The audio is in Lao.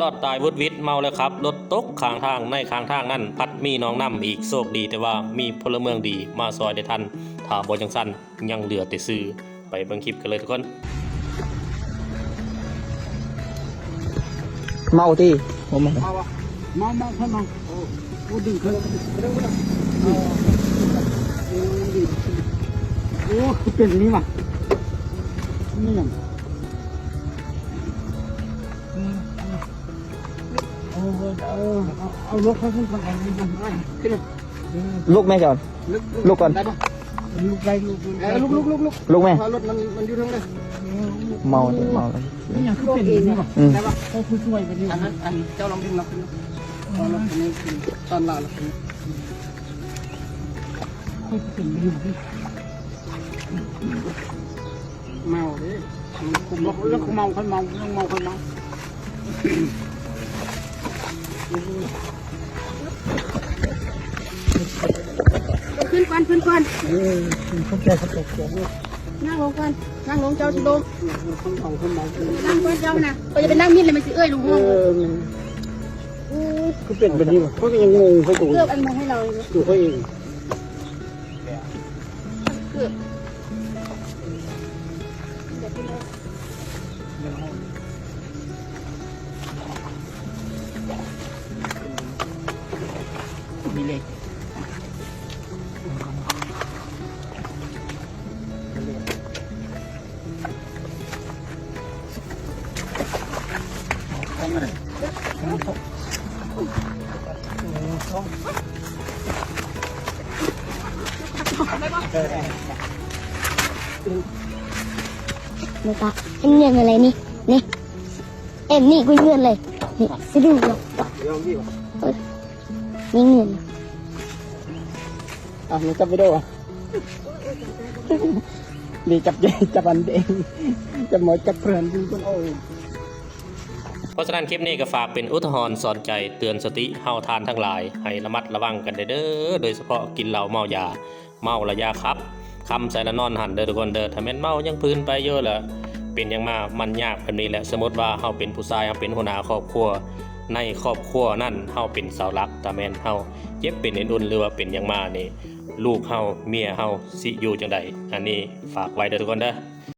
ລອດຕາຍວຸດວິດ ເມົາແລ້ວຂັບລົດຕົກຂ້າງທາງ, ໃນຂ້າງທາງນັ້ນພັດມີໜອງນ້ຳອີກ. ໂຊກດີແຕ່ວ່າມີພົນລະເມືອງດີມາຊ່ອຍໄດ້ທັນ, ຖ້າບໍ່ຈັ່ງຊັ້ນຍັງເຫຼືອແຕ່ຊື່. ໄປເບິ່ງຄລິບກັນເລີຍທຸກຄົນ. ເມົາຕິ? ບໍ່ເມົາ. ເມົາ ເມົາ ເມົາ ເມົາ. ໂອ້ ດຶງເຂົາ ໂອ້ ຄືເປັນນີ້ຫວາ? ນີ້ຫຍັງ? ເອົາ ເອົາລົງໄປພຸ້ນກ່ອນ. ລຸກແມ່ເຈົ້າ. ລຸກ ລຸກກ່ອນ. ໄດ້ບໍ່? ລຸກໄດ້ ລຸກ ລຸກ ລຸກ ລຸກ ລຸກ ລຸກແມ່. ເພາະລົດມັນ ມັນຢູ່ເທິງເດ້. ເມົາ ເມົາແລ້ວ. ນີ້ຫຍັງຄືເປັນແບບນີ້ຫວາ? ອືມ ໄດ້ບໍ່? ເຂົາຄືຊ່ວຍໄປນີ້. ອັນນັ້ນ ອັນເຈົ້າລອງດຶງລັບຂຶ້ນ. ເອົາລັບຂຶ້ນ ຕອນລາວລັບຂຶ້ນ. ເຮົາເປັນແບບນີ້. ເມົາເດ້. ເຂົາເມົາ ເຂົາເມົາ ເຂົາເມົາ. ຂຶ້ນກ່ອນ ຂຶ້ນກ່ອນ. ເອີ ເຂົາເຈົ້າ ເຂົາເຈົ້າ. ນັ່ງລົງກ່ອນ ນັ່ງລົງ ເຈົ້າຊິລົງ. ເຂົາເມົາ ເຂົາເມົາ. ນັ່ງກ່ອນເຈົ້ານະ. ເຈົ້າຢ່າໄປນັ່ງມິດເລີຍ ມັນຊິເອື້ອຍລົງຫ້ອງ. ເອີ ແມ່ນ. ໂອ້ ຄືເປັນແບບນີ້ຫວາ? ເຂົາກໍຍັງງົງເຂົາໂຕ. ເກືອບອັນມາໃຫ້ເຮົາຢູ່. ໂຕເຂົາເອງ. ເກືອບ ມີເລກ. ເຫັນເງິນອະໄລນີ້ ນີ້ ເອັມນີ້ກູເງິນເລີຍ ນີ້ ສະດຸ້ງເນາະ ເອີ ມີເງິນ. ອ່ະ ມາຈັບວິດີໂອ. ນີ້ຈັບ ຈັບອັນເດງ ຈັບໝໍ ຈັບເພື່ອນຢູ່ຄົນໂອ. ເພາະສະນັ້ນ ຄລິບນີ້ກໍຝາກເປັນອຸທາຫອນສອນໃຈ ເຕືອນສະຕິເຮົາທ່ານທັງຫຼາຍ ໃຫ້ລະມັດລະວັງກັນເດີ ໂດຍສະເພາະກິນເຫຼົ້າເມົາຢາ ເມົາລະຢ່າຂັບ ຄຳໃສ່ລະນອນຫັ້ນເດີທຸກຄົນເດີ. ຖ້າແມ່ນເມົາຍັງຜືນໄປຢູ່ລະເປັນຫຍັງມາ ມັນຍາກແບບນີ້ແຫຼະ. ສົມມຸດວ່າເຮົາເປັນຜູ້ຊາຍ ເຮົາເປັນຫົວໜ້າຄອບຄົວ ໃນຄອບຄົວນັ້ນເຮົາເປັນເສົາຫຼັກ. ຖ້າແມ່ນເຮົາເຈັບເປັນເອັນອຸ່ນ ຫຼືວ່າເປັນຫຍັງມານີ້ ລູກເຮົາ ເມຍເຮົາຊິຢູ່ຈັ່ງໃດ? ອັນນີ້ຝາກໄວ້ເດີທຸກຄົນເດີ.